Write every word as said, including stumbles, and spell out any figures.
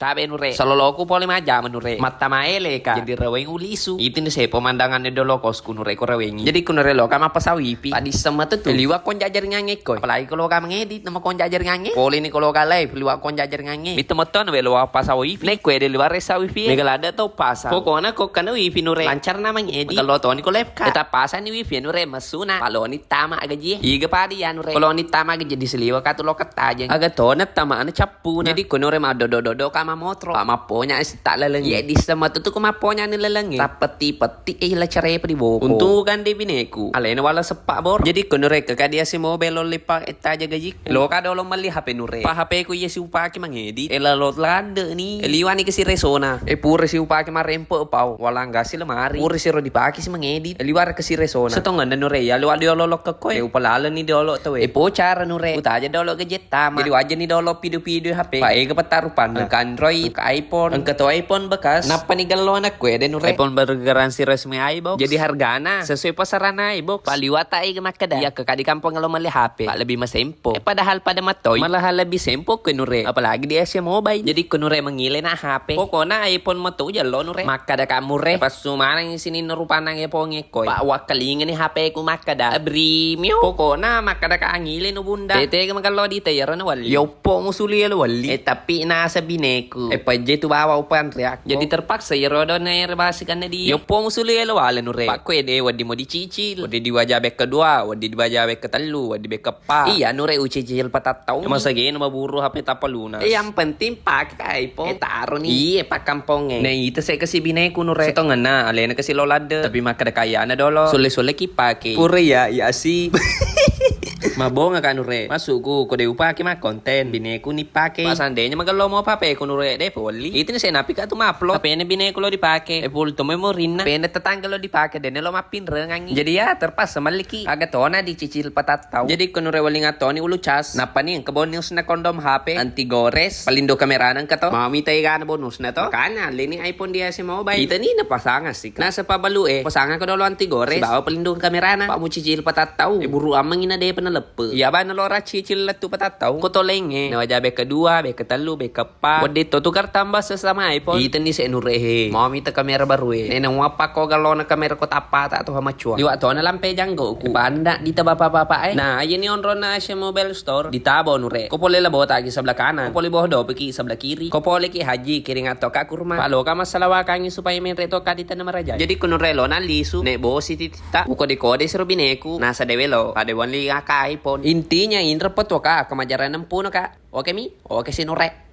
Tabe nure, saloloku pole majama nure. Mattama ele ka. Jadi raweng ulisu. Itu ni se pemandangan di dolo kosku nure ko rawengi. Jadi ku nure loka mappasau wifi. Padisseng matu tu. Liwa konja jaringan e koi. Apalagi ko loka mangedit nama konja jaringan e. Pole ni ko loka live liwa konja jaringan e. Mitu metto na welo pasau wifi. Neko ede liwa resa wifi. Mega lada to pasang. Pokona ko kana wifi nure. Lancar na mangedit. Mega lo toni ko live ka. Eta pasang ni wifi nure masuna. Paloni tama gaji. Iga padi ya nure. Paloni tama gaji di seliwa katu loka tajeng. Aga tona tama ana cap puna. Jadi ko nure maddodo-dodo ka mamotro. Pa mapponya e sitta laleng. Ye disseng matu tu ko mapponya ni laleng e. Tapetti-petti e la carepa di boko. Untung kan de bineku. Alena wala seppa bor. Jadi ko nure ke kadia si mobile lo lipa etta aja gaji. Lo ka dolo melli H P nure. Pa H P ku iya si upaki mangedit. E lalo lande ni. E liwani ke si resona. E pura si upaki marempe pau. Walangga si lemari. Pura si ro dipaki si mangedit. E liwara ke si resona. Setongenna nure ya liwa diolo lokka koe. E upalaleng ni diolo tawe. E po cara nure. Utaja dolo gaji tama. Jadi wajani dolo pidu-pidu H P. Pa ega petta rupanna. Engka Android, engka iPhone, engka to iPhone bekas. Nappa ni gellona kue de nure. iPhone bergaransi resmi iBox. Jadi hargana sesuai pasaran iBox. Pa liwata ega makkeda. Iya ke kadi kampung lo melli H P. Pa lebih masempo. Eh, padahal pada matoi. Malah lebih sempo ke nure. Apalagi di Asia Mobile. Jadi ke nure mengile na H P. Pokona iPhone metu jallo nure. Makkada kamure. Passu maneng sininna rupanna iPhone e. Koi. Pa wakkalingani H P ku makkada, "Abrimio." Pokona makkada ka angile no bunda. Tete magello di teyaro na walli. Yoppo musuli lo walli. Eh, tapi nasa bineku. Eh, pajje tu bawa upan reak. Jadi terpaksa yero do na ere basi kanna di. Yoppo musuli lo wale nure. Pakku ede waddi mo dicicil. Waddi di waja bek kedua, waddi di waja bek ketellu, waddi bek keppa. Iya nure ucicil patattau. Masa gena maburu H P tapaluna. Eh, yang penting pakai iPhone. Eh, taro ni. Iye pakkamponge. Nah, itu saya kasi bineku nure. Setongenna alena kasi lo ladde. Tapi makkada kayana dolo. Sulle-sulle ki pake. Pura ya, ya si. Mabonga ka nure. Masukku ko de upake ma konten. Bineku ni pake. Pasandenya magello mo pape ku nure de poli. Itu ni saya napi ka tu maplo. Tapi ini bineku lo dipake. Eh, pul to mo rinna. Pene tetangga lo dipake dene lo mappinrengangi. Jadi ya terpaksa malliki. Aga tona dicicil patattau. Jadi ko nure welinga toni ulu cas. Nappa ni engka bonus na kondom H P. Anti gores. Pelindung kamerana engka to. Mau mita egana bonus na to. Makanya aleni iPhone di Asia Mobile. Kita ni na pasang asik. Nasa pabalu e. Pasang ke dolo anti gores. Sibawa pelindung kamerana. Pak mu cicil patattau. E buru amang ina de pena leppe. Iya bana lora cicil lettu patattau. Ko tolenge. Na waja bek kedua, bek ketellu, bek Pa. Wedding to tukar tambah sesama iPhone. Itenni se nure he. Mau mita kamera baru e. Nena muappa ko gallona kamera ko tappa tak to macua. Liwa to na lampe janggo ku. Panda di ta bapak-bapak e. Nah, aja ni onrona Asia Mobile Store. Di tabo nure. Ko pole labo tagi sebelah kanan. Ko pole boh dope ki sebelah kiri. Ko pole ki haji kiring atau ka kurma. Palo ka masalah wakangi supaya menre to ka di tana maraja. Jadi ku nure lo na lisu. Ne bosi tita. Uko de kode sero bineku. Nasa dewe lo. Pada wali aka iPhone. Intinya inre petua ka kemajaran empuno ka. Oke mi. Oke si nure.